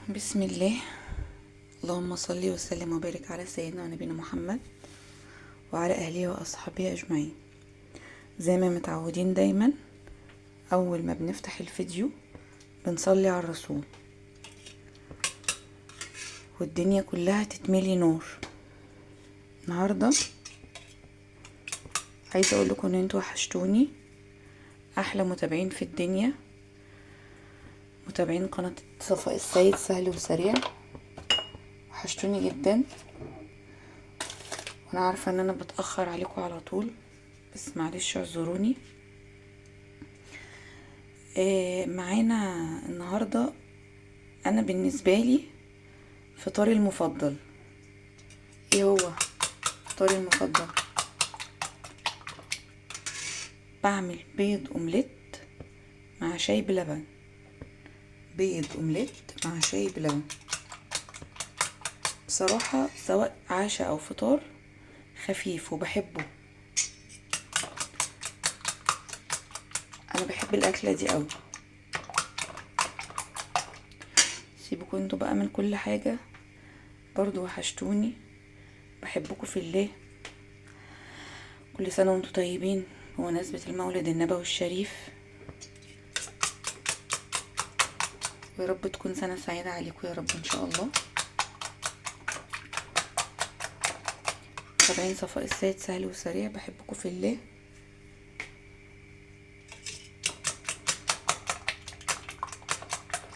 بسم الله. اللهم صل وسلم وبارك على سيدنا ونبينا محمد وعلى اهله واصحابه اجمعين. زي ما متعودين دايما اول ما بنفتح الفيديو بنصلي على الرسول والدنيا كلها تتملي نور. النهارده عايزه اقول لكم ان انتوا وحشتوني، احلى متابعين في الدنيا، متابعين قناة صفاء السيد سهل وسريع. وحشتوني جدا، وانا عارفه ان انا بتاخر عليكم على طول، بس معلش اعذروني. معانا النهارده انا بالنسبة لي فطاري المفضل. ايه هو فطاري المفضل؟ بعمل بيض اومليت مع شاي بلبن. بيض اومليت مع شاي بلبن، بصراحة سواء عشاء او فطار خفيف وبحبه. انا بحب الاكلة دي قوي. سيبكوا انتوا بقى من كل حاجة، برضو وحشتوني، بحبكوا في الله. كل سنة وانتوا طيبين بمناسبة المولد النبوي الشريف، ويا رب تكون سنة سعيدة عليكم يا رب ان شاء الله. متابعين صفاء السيد سهل وسريع، بحبكم في الله.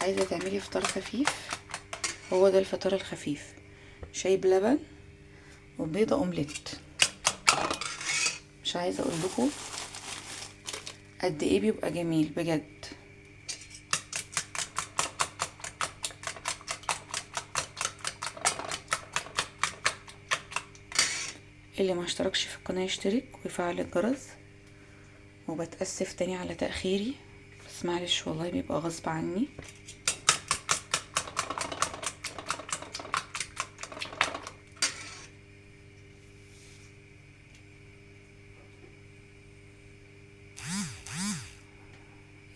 عايزة تعملي فطار خفيف، هو ده الفطار الخفيف، شاي بلبن وبيضة اومليت. مش عايزة اقول لكم قد ايه بيبقى جميل بجد. اللي ما اشتركش في القناة يشترك ويفعل الجرس. وبتأسف تاني على تأخيري، بس معلش والله بيبقى غصب عني.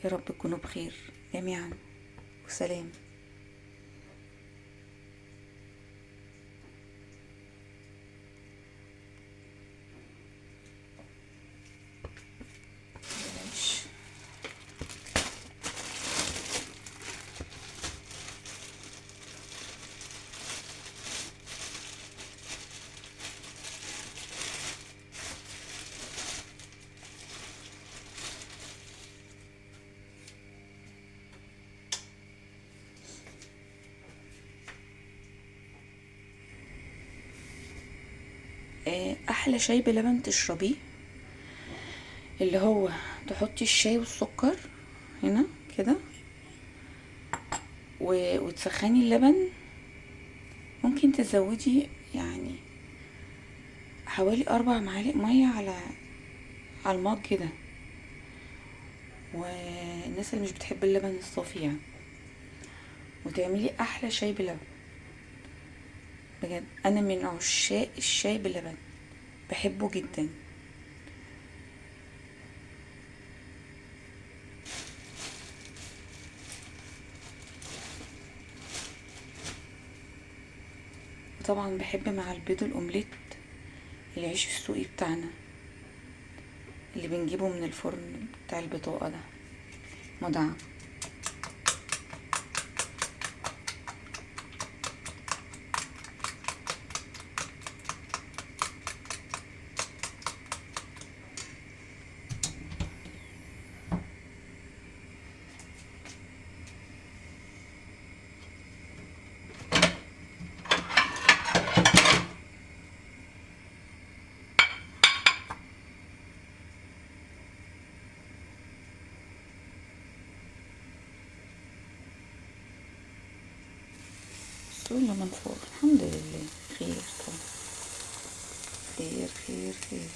يا رب تكونوا بخير جميعا، وسلام. احلى شاي بلبن تشربيه اللي هو تحطي الشاي والسكر هنا كده وتسخني اللبن. ممكن تزودي يعني حوالي 4 معالق مية على المج كده، والناس اللي مش بتحب اللبن الصافي يعني، وتعملي احلى شاي بلبن. بجد انا من عشاق الشاي باللبن، بحبه جدا. وطبعا بحب مع البيض الاومليت العيش السوقي بتاعنا اللي بنجيبه من الفرن بتاع البطاقة ده مدعم. ولا من فوق، الحمد لله خير. طبعا خير خير خير.